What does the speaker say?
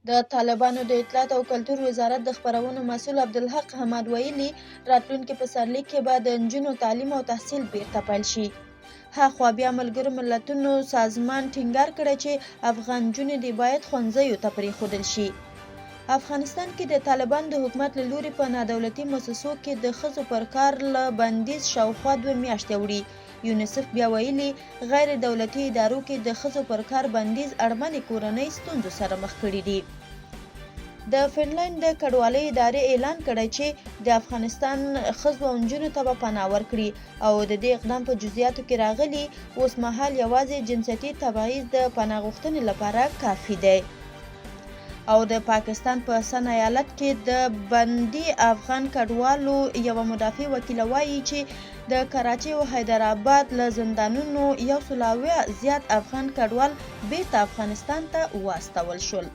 د طالبانو د اطلاعات او کلتور وزارت د خپرونو مسؤل عبدالحق حماد ویلي، راتلونکي پسرلي کې به د نجونو تعلیم او تحصیل بیرته پیل شي. هاخوا بیا ملګرو ملتونو سازمان ټینګار کړی چې افغان نجونې دې باید ښوونځیو ته پرېښودل شي. افغانستان کې د طالبانو د حکومت له لوري په نادولتي موسسو کې د ښځو پر کار له بندیز شاوخوا دوه میاشتې اوړي. یونیسف بیا ویلي، غیر دولتي ادارو کې د ښځو پر کار بندیز اړمنې کورنۍ ستونزو سره مخ کړې دي. د فنلنډ د کډوالۍ ادارې اعلان کړی چې د افغانستان ښځو او نجونو ته به پناه ورکړي او د دې اقدام په جزئیاتو کې راغلي، اوس مهال یوازې جنسیتي تبعیض د پناه غوښتنې لپاره کافي دی. او د پاکستان په سن ایالت کې د بندي افغان کډوالو یوه مدافع وکیله وایي چې د کراچۍ او حیدرآباد له زندانونو 170 زیات افغان کډوال بیرته افغانستان ته واستول شول.